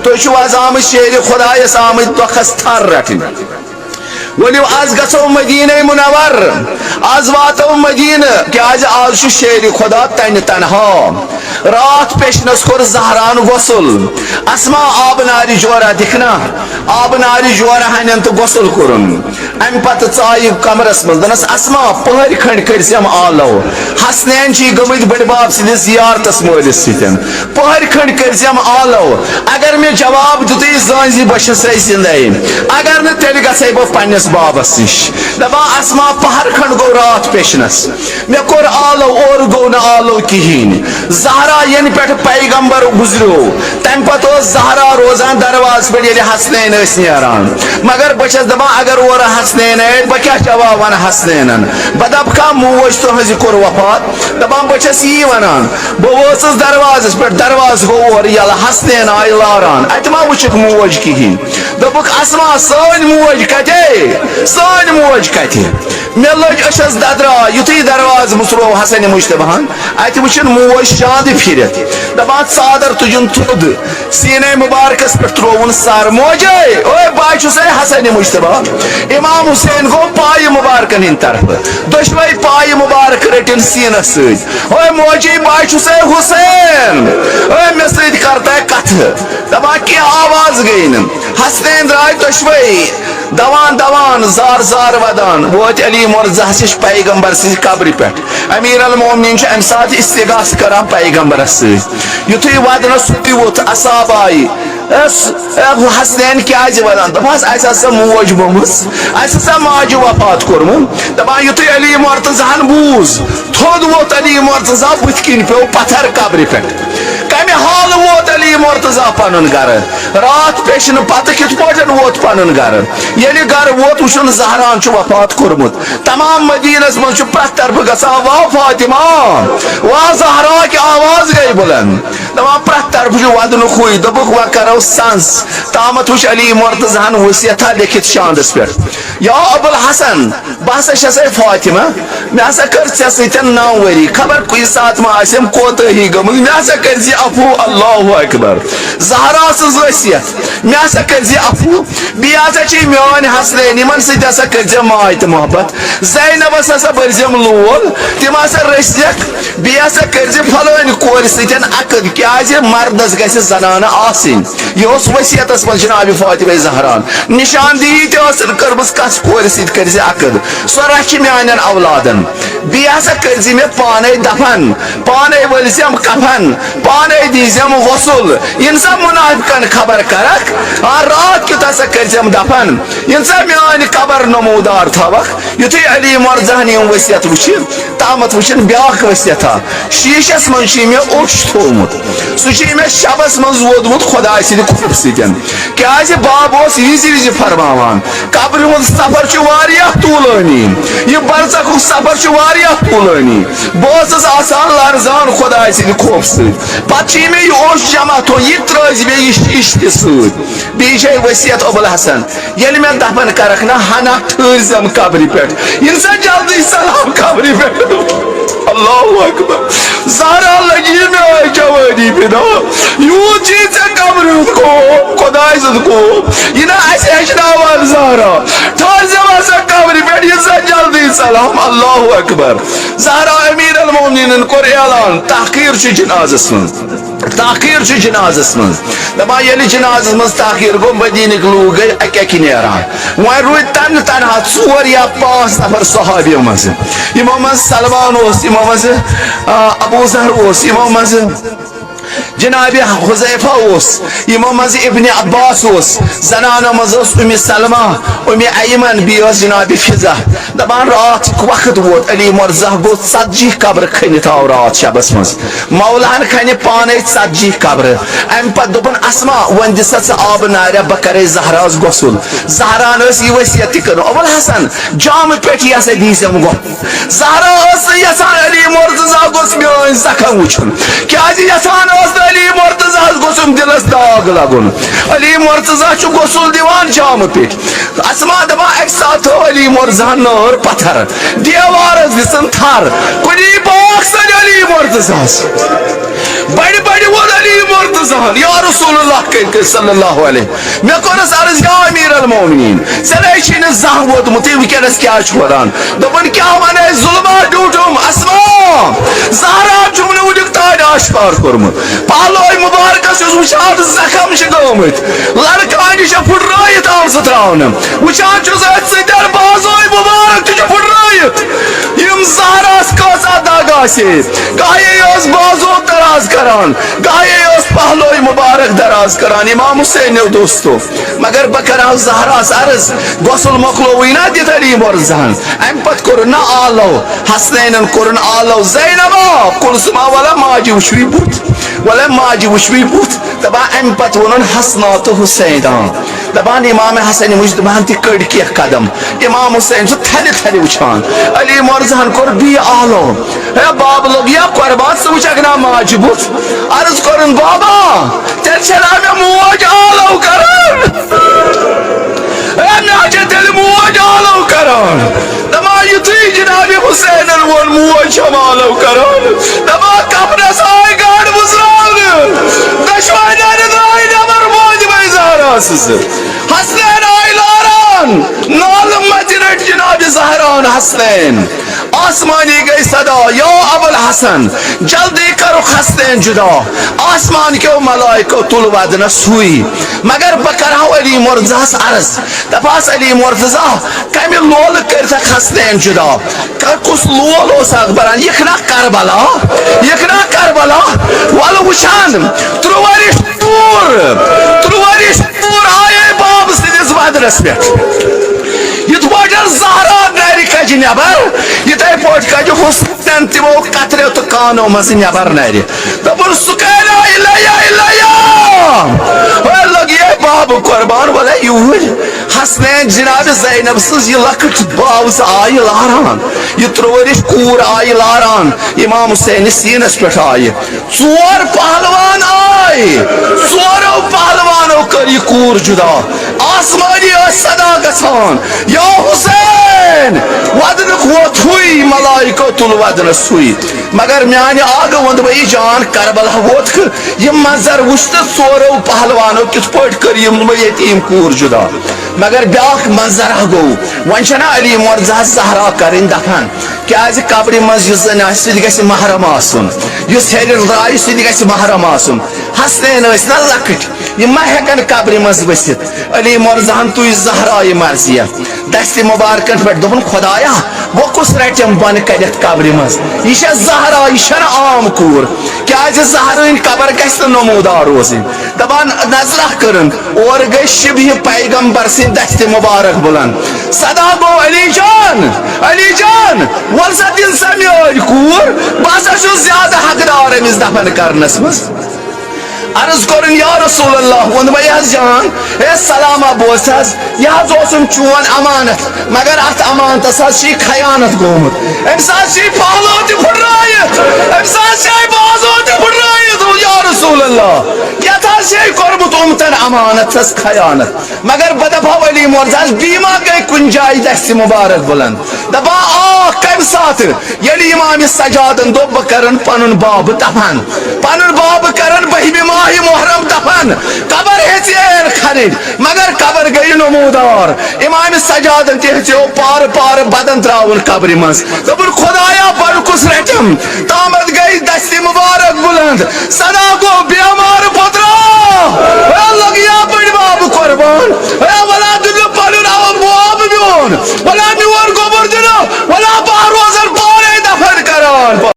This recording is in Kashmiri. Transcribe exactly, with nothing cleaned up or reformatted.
تُہۍ چھِو از آمٕتۍ شیرِ خۄدایس، آمٕتۍ دۄکھس تھر رٹٕنۍ۔ ؤلِو، از گژھو مدینہ منور، از واتو مدینہ، کیازِ از چھُ شیرِ خۄدا تنہِ تنہا۔ راتھ پیشنس کوٚر زہران غسل۔ اسما آبہٕ نارِ جورہ دِکھ نا، آبہٕ نارِ جورہ ہنٮ۪ن تہٕ غسل کوٚرُن۔ امہِ پتہٕ ژایہِ کمرس منٛز، دوٚپنس، "اسما، پٔہرۍ کھنڈ کٔرۍ زٮ۪م آلو۔ حسنین چھِ گٔمٕتۍ بٔڈۍ بب سٕنٛدِس زیارتس مٲلِس سۭتۍ۔ پٔہرۍ کھنڈ کٔرۍ زٮ۪م آلو۔ اگر مےٚ جواب دیُتُے، زٲنۍ زِ بہٕ چھسے زندے۔ اگر نہٕ، تیٚلہِ گژھے بہٕ پننِس بابس نِش۔" دپان، اسما، پہر کھنڈ گوٚو راتھ پیشنس۔ مےٚ کوٚر آلو، اورٕ گوٚو نہٕ آلو کِہیٖنۍ۔ زہرا ینہٕ پٮ۪ٹھ پیغمبر گُزریو، تمہِ پتہٕ ٲس زہرا روزان دروازٕ پٮ۪ٹھ، ییٚلہِ حسنین ٲسۍ نیران۔ مگر بہٕ چھس دپان، اگر اورٕ حسنین آیہِ، بہٕ کیٛاہ جواب ونہٕ حسنینن؟ بہٕ دپہٕ کھا، موج تُہنٛز یہِ کوٚر وفات؟ دپان، بہٕ چھس یی ونان، بہٕ وٲژٕس دروازس پٮ۪ٹھ، دروازٕ گوٚو اورٕ یلہٕ، حسنین آیہِ لاران، اتہِ ما وٕچھکھ موج کِہیٖنۍ؟ دوٚپُکھ، اسما، سٲنۍ موج کتہِ؟ سٲنۍ موج کتہِ؟ مےٚ لٔج أچھس ددرا، یُتھُے دروازٕ مُژروو حسن مجتباہن، اتہِ وٕچھِن موج شاندٕ پھِرِتھ، دپان، ژادر تُجُن تھوٚد، سیٖنے مُبارکس پٮ۪ٹھ ترووُن سر۔ موجے، اوے، بہٕ چھُسے حسن مجتبا۔ امام حسین گوٚو پایہِ مُبارکن ہٕنٛدِ طرفہٕ، دۄشوے پایہِ مُبارک رٔٹِن سیٖنس سۭتۍ۔ اوے موجی، بہٕ چھُسے حسین، اوے مےٚ سۭتۍ کر تہ کتھٕ۔ دپان، کینٛہہ آواز گٔے نہٕ۔ حسنین درٛاے دۄشوے دوان دوان، زار زار ودان، وٲتۍ علی مرزا ہس نِش پیغمبر سٕنٛزِ قبرِ پٮ۪ٹھ۔ امیر المومنین چھُ امہِ ساتہٕ استغاثہٕ کران پیغمبرس سۭتۍ۔ یُتھُے ودنس سُہ تہِ ووٚتھ، اصحاب آیہِ۔ اس، اے حسنین کیازِ ودان؟ دوٚپہس، اسہِ ہسا موج مٔمٕژ، اسہِ ہسا ماجہِ وفات کوٚرمُت۔ دپان، یُتھُے علی مرتضیٰ ہن بوٗز، تھوٚد ووٚتھ علی مرتضیٰ، بٕتھِ کِنۍ پیوٚو پتھر قبرِ پٮ۪ٹھ۔ کمہِ حالہٕ ووت علی مرتضیٰ پنُن گرٕ؟ راتھ پیشنہٕ پتہٕ کِتھ پٲٹھۍ ووت پنُن گرٕ؟ ییٚلہِ گرٕ ووت، وٕچھُن زہران چھُ وفات کوٚرمُت۔ تمام مدینس منٛز چھُ پرٛٮ۪تھ طرفہٕ گژھان، "واہ فاطمہ، واہ زہرا"، کہِ آواز گٔے بلند۔ دپان پرٛٮ۪تھ طرفہٕ چھُ ودنُکُے۔ دوٚپُکھ، "وۄنۍ کرو سنٛز۔" تامتھ وٕچھ علی مرتضیٰ ہن وصیتھا لیکھِتھ شاندس پٮ۪ٹھ، "یا ابوالحسن، بہٕ ہسا چھسے فاطمہ، مےٚ ہسا کٔر ژےٚ سۭتۍ نو ؤری، خبر کُنہِ ساتہٕ ما آسٮ۪م کوتٲہی گٔمٕژ، مےٚ ہسا کٔرۍ زِ عفو۔" اللہ اکبر۔ زہرا سٕنٛز وصیت، "مےٚ ہسا کٔرۍ زِ عفو، بیٚیہِ ہسا چھِ میٲنۍ حسنین، یِمن سۭتۍ ہسا کٔرۍ زِ ماے تہٕ محبت، زینبس ہسا بٔرۍ زٮ۪م لول، تِم ہسا رٔسۍ زٮ۪کھ، بیٚیہِ ہسا کٔرۍ زِ فلٲنۍ کورِ سۭتۍ عقد، کیازِ مردس گژھِ زنانہٕ آسٕنۍ۔" یہِ اوس وصیتس منٛز جناب فاطمہ زہرا۔ نشاندہی تہِ ٲسٕن کٔرمٕژ، کس کورِ سۭتۍ کٔرۍ زِ عقد، سۄ رچھِ میانٮ۪ن اولادن۔ بیٚیہِ ہسا کٔرۍ زِ مےٚ پانے دفن، پانے ؤلۍ زٮ۪م کفن، پانے دی زٮ۪م غسل۔ یِن سا منافقن خبر کرکھ، آ، راتھ کیُتھ ہسا کٔرۍ زٮ۪م دفن۔ یِن سا میٲنۍ قبر نمودار تھاوکھ۔ یُتھُے علی مرزاہن یِم وصیت وٕچھِ، تامتھ وٕچھن بیاکھ وصیتھا، شیٖشس منٛز چھُ مےٚ اوٚش تھوٚومُت، سُہ چھُ مےٚ شبس منٛز وودمُت خۄداے سٕنٛدِ خوٗبہٕ سۭتۍ۔ کیازِ بب اوس وِزِ وِزِ فرماوان، قبرِ ہُنٛد سفر چھُ واریاہ طوٗلٲنی، یہِ برزخُک سفر چھُ واریاہ طوٗلٲنی۔ بہٕ اوسُس آسان لرزان خۄداے سٕنٛدِ خوفہٕ سۭتۍ۔ پتہٕ چھُ مےٚ یہِ اوٚش جمع تھوٚو، یہِ ترٛٲوزِ مےٚ یہِ شیٖشہِ تہِ سۭتۍ۔ بیٚیہِ چھے وصیت ابوالحسن، ییٚلہِ مےٚ دفن کرکھ نا، ہنا ٹھٔہرۍ زٮ۪م قبرِ پٮ۪ٹھ۔ یِن سا جلدی سلام قبرِ پٮ۪ٹھ۔ اللہ اکبر۔ زہرا لگی میٲنۍ جوانی فدا۔ یوٗت چھُے ژےٚ قبرِ ہُنٛد خوف، خۄداے سُنٛد خوف۔ یہِ نا اَسہِ ہیٚچھناوان زہرا۔ ٹھٔہرۍ زٮ۪م ہسا قبرِ پٮ۪ٹھ، یِن سا جلدی سلام۔ اللہ اکبر۔ زہرا امیر المومنینن کوٚر اعلان، تحقیر چھُ جنازس منٛز۔ تاخیر چھُ جنازس منٛز۔ دپان ییٚلہِ جنازس منٛز تاخیر گوٚو، مدیٖنٕکۍ لوٗکھ گٔے اکہِ اکہِ نیران۔ وۄنۍ روٗدۍ تنہٕ تنہا ژور یا پانٛژھ نفر صحابیو منٛزٕ۔ یِمو منٛز سلمان اوس، یِمو منٛزٕ، آ، ابو ذر اوس، یِمو منٛزٕ جناب حذیفہ اوس، یِمو منٛزٕ ابن عباس اوس، زنانو منٛز ٲس ام سلمہ، ام ایمن، بیٚیہِ ٲس جناب فضہ۔ دپان راتھ وقت ووت، علی مرزا گوٚو ژتجی قبرٕ کھٔنِتھ آو راتھ شبس منٛز۔ مولاہن کھنہِ پانے ژتجی قبرٕ۔ امہِ پتہٕ دوٚپُن، "اسما، وۄنۍ دِ سا ژٕ آبہٕ نارِ، بہٕ کرے زہراہس غسل۔" زہراہن ٲس یہِ وصیت تہِ کٔرمٕژ، "ابوالحسن، جامہٕ پٮ۪ٹھ یہِ ہسا دی زٮ۪م غسل۔" زہرا ٲس نہٕ یژھان علی مرتضی گوٚژھ میٲنۍ زخم وٕچھُن، کیازِ یژھان ٲس نہٕ علی مرتضیٰ ہس گوٚژھُم دِلس داغ لگُن۔ علی مرتضیٰ چھُ غسل دِوان جامہٕ پٮ۪ٹھ۔ اسما دپان، اکہِ ساتہٕ تھٲو علی مرتضیٰ ہن نٲر پتھر، دیوارس دِژٕن تھر، کُنی پاک سنۍ علی مرتضیٰ ہس۔ بڑِ بڑِ ووٚن علی مرتضیٰ ہن، یا رسول اللہ کٔرۍ کٔرۍ صلی اللہ علیہ۔ مےٚ کوٚرُس عرض، یا امیر المومنین، ژےٚ نے چھُے نہٕ زانٛہہ ووتمُتٕے، وٕنکیٚنس کیٛازِ چھُ وَدان؟ دوٚپُن، کیٛاہ وَنے، ظُلما ڈیوٗٹھُم، اسما، زہرا چھُم نہٕ وٕنیُک تام آشکار کوٚرمُت۔ پہلوے مُبارکس یُس وٕچھان زخم چھِ گٲمٕتۍ، لڑکانہِ چھےٚ پھُٹرٲیِتھ آمژٕ ترٛاونہٕ، وٕچھان چھُس أتھۍ سۭتۍ بازوے مُبارک تہِ چھُ پھُٹرٲیِتھ۔ یِم زہراہس کۭژاہ دگ آسہِ ہے، گاہے ٲس بازو دراز کران، گاہے ٲس پہلوے مُبارک دراز کران۔ امام حسینیو دوستو، مگر بہٕ کرٕ ہا زہراہس عرض، غسل مۄکلووٕے نا دِتھ علی مرتضیٰ ہن، امہِ پتہٕ کوٚرُن نا آلو، حسنینن کوٚرُن آلو، زینبا، کلثوما، ولا ماجہِ وٕچھوٕے بُتھ، ولا ماجہِ وٕچھوٕے بُتھ۔ دپان امہِ پتہٕ ووٚنُن حسنا تہٕ حسینا، دپان امام حسن وٕچھ، دپان تہِ کٔڑۍ کینٛہہ قدم۔ امام حسین چھُ تھلہِ تھلہِ وٕچھان۔ علی مرتضیٰ ہن کوٚر بیٚیہِ آلو۔ ہے باب لوٚگ یا قربان، ژٕ وٕچھکھ نا ماجہِ بُتھ؟ عرض کوٚرُن، بابا، تیٚلہِ چھےٚ نا مےٚ موج آلو کران؟ ہے مےٚ ہا چھےٚ تیٚلہِ موج آلو کران۔ دپان یُتھُے جناب حسینن ووٚن، موج چھم آلو کران، دپان کفنس آے گاڈ وُزراونہٕ، دۄشوے نرِ درٛاے نٮ۪بر، موج بے زہرا سٕنٛزٕ۔ حسنین آے لاران، نالہٕ مژِ رٔٹۍ جناب زہران حسنین۔ آسمانی گٔے صدا، یا ابوالحسن، جلدی کرُکھ حسنین جدا۔ آسمان کیو ملائکو تُل ودنس سُے۔ مگر بہٕ کرہو علی مرتضیٰ ہس عرض، دپہس، علی مرتضیٰ، کمہِ لولہٕ کٔرتھکھ حسنین جدا؟ ک-، کُس لول اوس اکھ بران؟ یِکھ نا کربلا، یِکھ نا کربلا۔ ولہٕ وٕچھان، ترٛوٚ ؤرِش کوٗر، ترٛوٚ ؤرِش کوٗر آیے باب سٕنٛدِس ودنس پٮ۪ٹھ۔ یِتھ پٲٹھۍ زہرا نرِ کجہِ نٮ۪بر، یِتھے پٲٹھۍ کجہِ حسنین تِمو قطرو تہٕ کانو منٛزٕ نٮ۪بر نرِ۔ دوٚپُن، سُکینا الیہ الیہ۔ ہے لوٚگ یے باب قربان، وَلے یوٗرۍ۔ حسنین جناب زینب سٕنٛز یہِ لۄکٕٹ باوٕژ آیہِ لاران، یہِ ترٛوٚ ؤرِش کوٗر آیہِ لاران، امام حسینس سیٖنس پٮ۪ٹھ آیہِ۔ ژور پہلوان آے، ژورو پہلوانو کٔر یہِ کوٗر جدا۔ آسمانی ٲسۍ صدا گژھان، یا حسین، ودنُک ووت ہُے، ملائکو تُل ودنس سُے۔ مگر میانہِ آگہٕ ووٚن بہٕ یہِ جان کربلا ووتکھ، یہِ منظر وٕچھ تہٕ ژورو پہلوانو کِتھ پٲٹھۍ کٔر یِم یتیٖم کوٗر جدا۔ مگر بیاکھ منظر ہا گوٚو، وۄنۍ چھنا علی مرتضیٰ ہس زہرا کرٕنۍ دفن، کیازِ قبرِ منٛز یُس زن آسہِ سُہ تہِ گژھِ محرم آسُن، یُس ہیٚرِ درٛایہِ سُہ تہِ گژھِ محرم آسُن۔ حسنین ٲسۍ نا لۄکٕٹۍ، یِم ما ہیٚکن قبرِ منٛز ؤسِتھ۔ علی مرتضیٰ ہن تُج زہرا یہِ مرضیہ۔ دستِ مبارکن پٮ۪ٹھ دوٚپُن، خۄدایا، وۄنۍ کُس رٹٮ۪م بۄنہٕ کٔرِتھ قبرِ منٛز؟ یہِ چھےٚ زہرا، یہِ چھنہٕ عام کوٗر۔ کیازِ زہرٲنۍ قبر گژھِ نہٕ نمودار روزٕنۍ۔ دپان نظرہ کٔرٕن، اورٕ گٔے شبہِ پیغمبر سٕنٛدۍ دستِ مبارک بلند۔ صدا گوٚو، علی جان، علی جان، وَل سا دِن سا میٲنۍ کوٗر، بہٕ ہسا چھُس زیادٕ حقدار أمِس دفن کرنس منٛز۔ عرض کوٚرُن، یا رسول اللہ، ووٚن مےٚ، یہِ حظ جان، ہے سلاما بوز حظ، یہِ حظ اوسُم چون امانت، مگر اتھ امانتس حظ چھِ خیانت گوٚمُت۔ أمِس حظ چھِ پہلو تہِ پھُٹرٲیِتھ، أمِس حظ چھِ بازو تہِ پھُٹرٲیِتھ، یا رسول اللہ، یتھ حظ چھِ کوٚرمُت اُمتن امانتس خیانت۔ مگر بہٕ دپہو علی مرتضیٰ ہس، بیما گٔے کُنہِ جایہِ دستِ مبارک بلند۔ دپان، آ، کمہِ ساتہٕ؟ ییٚلہِ امام سجادن دوٚپ، بہٕ کرن پنُن باب دفن، پنُن باب کرن بٔہمہِ ماہِ محرم دفن، قبر ہیٚژ عین کھنٕنۍ، مگر قبر گٔیہِ نمودار۔ امام سجادن تہِ ہیٚژیو پارٕ پارٕ بدن ترٛاوُن قبرِ منٛز۔ دوٚپُن، خۄدایا، بۄنہٕ کُس رٹٮ۪م؟ تامتھ گٔے دستِ مبارک بلند۔ صدا گوٚو بیمار پترا۔ ہے لگیا بٔڑۍ باب قربان۔ ہے ولا دُنیا پنُن آو باب میون۔ ولا